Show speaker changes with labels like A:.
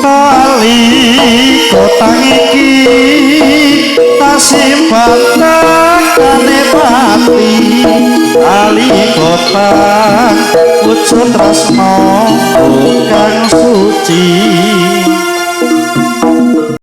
A: Tali kotang iki tak simpan tekane pati. Tali kotang wujud tresno kang suci.